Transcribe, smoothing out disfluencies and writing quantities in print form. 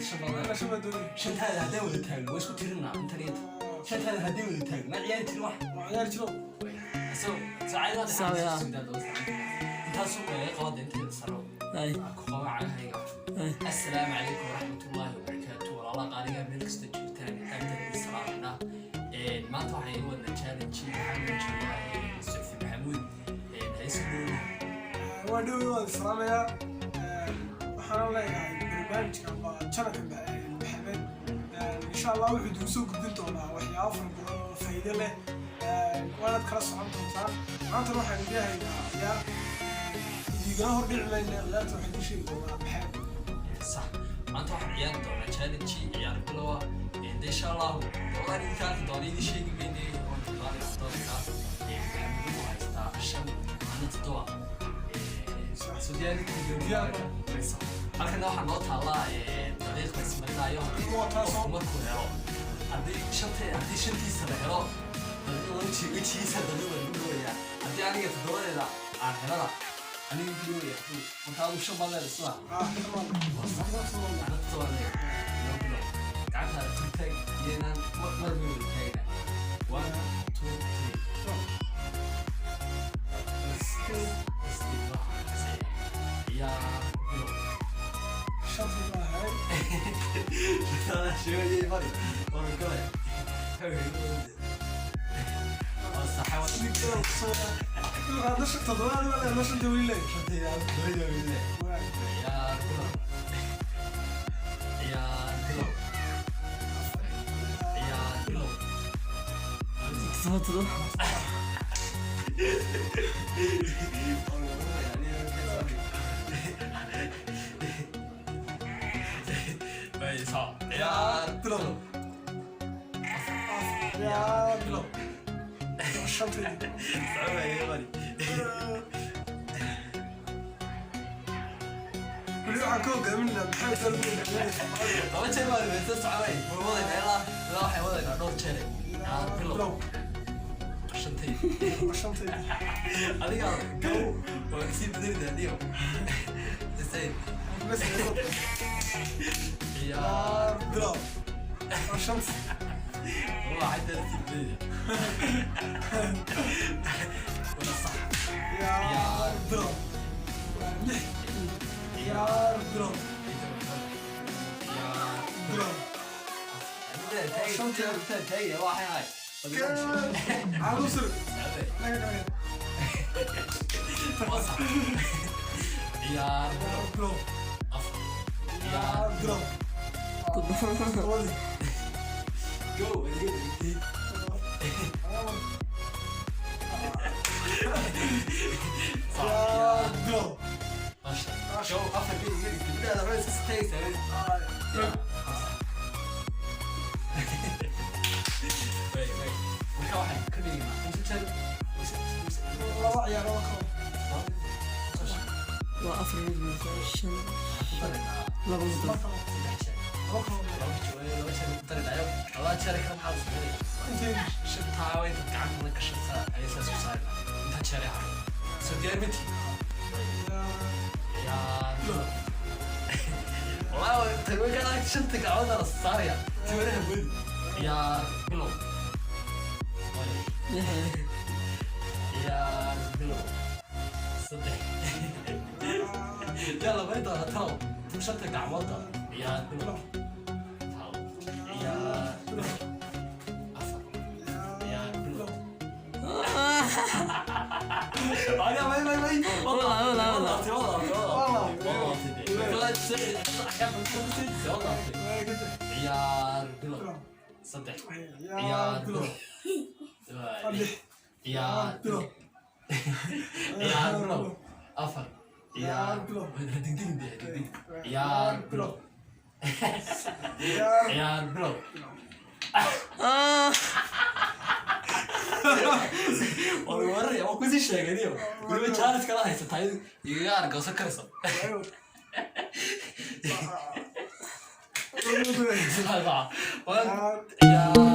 Shan badan. Shan baa doonay. Shantaada haddaan wada taagno, waa isku tirinaa intan iyo inta. Shantaada haddaan wada taagno, ma ciyaari jirin wax. Waa ciyaar jiro. So saacadaha. Saacadaha. Intaasu meelay qabada inteeda saro. Ay. Ku qaba cagahayga. Ay. Assalaamu calaykum waraxmatullaahi wabarakaatu. Walaalaha qaaliga, meel kasta joogtaan, aadaan idin salaaminaa. Maanta waxaan idin wadnaa challenge. Waxaan noo joogaa Suxufi Maxamuud. Haysu dhow. Waa dhow, waan salaamayaa. Waxaan leeyahay barnaamijka ama channelka Maxamed, insha Allah wuxuu idinku soo gudbin doonaa waxyaabo fara badan oo faa'iido leh, waanaad kala socon doontaan. Maantana waxaan idin haynaa ciyaar. Idigana hor dhici mayna ciyaarta, waxaan idin sheegi doonaa Maxamed. Sax, maanta waxaan ciyaari doonaa challenge, ciyaar bilowa. De insha Allahu dabadaan idinka arki doona, idin sheegi mayne, oon dulqaadi doonaa. Maxamuud wuxuu haystaa shan, ana toddoba. Soo Diyaar. Halkana waxaa noo taallaa dariiq la ismarinaayo. Waa taasoo. Qofku markuu helo, haddii shanta, haddii shantiisa la helo, dariiqda wejigiisa dariiqda lagu dhawayaa. Haddii aniga toddobadeeda aan helana, aniga ku dhawaya. Marka adu shan baad leedahay sida. Ah, tamam. Ana toddoba leedahay. Noo bilow. Gacantaada kor taag, iyaynaan mar may wada taagna. One, two, three. Ciyaar bilow. Shantii baa helay. Sheegayay mari waan galay. Waa saxa. Hadda toddobaad waa leedahay, shanta weli leeyahay. Ciyaar bilow, ciyaar bilow, ciyaar bilow. Toddoba, toddoba. Ciyaar bilow. Ciyaar bilow. Shantii. Weli waxaan ka hogaaminaynaa Maxamed Dalbuun. Laba jeer baa dhibeysa soconay. Way wadaynaa ilaa waxay wadaynaa dhowr jeer. Ciyaar bilow. Shantay. Shantay. Adiga gow waa kasii bedelida adigo. Isayn. Bas. Ciyaar bilow. Shanta. Waa xagga la sii bedelida. Wala sax. Ciyaar bilow. Waa lix. Ciyaar bilow. Ciyaar bilow. Taagay waxay ahay. Caruusir. Laga dhaga. Waa sax. Ciyaar bilow. Bilow. Afar. Ciyaar bilow. Toddoba. Toddobadii. Go. Adiga dhigtay. Ciyaar bilow. Masha. Go, afar bay iga dhigtay. Bilaada hore iska taagaysaa. Wait, wait. Marka waxaan ka dhignaa inta jeer Laba ciyaar oo kale. Waa afar, mid shan, laba, Laba toddoba. kale. Saddex jeer. Laba kale. Laba jeer, laba jeer ku darinaayo. Laba jeer kale maxaa la sameynaya? Intee? Shantaa waa intaad gacanta la gashataa ayay saas ku saarina. Inta jeer ay haray. Soo diyaar ma tihi? Ciyaar. Wallaahi, tani way ka adag. Shanta gacmood la saaraya. Tiwaraha weli. Ciyaar bilow. Lix. Ciyaar bilow. Saddex. Yaa la mari doonaa talow? Shanta gacmooda. Ciyaar bilow. Talow. Ciyaar bilow. Afar. Ciyaar bilow. Adiga may may may. Wala, wala, wala. Wala, wala. Ciyaar bilow. Saddex. Ciyaar bilow. Lix. Ciyaar bilow. Ciyaar bilow. Afar. Ciyaar bilow. Degdegin dee, degdeg. Ciyaar bilow. Ciyaar Ciyaar bilow. Ah. Waa lagu wararaya, waa kusii sheegay niyo. Weliba challenge kala haysataa, igaga argoosan karayso. Ciyaar.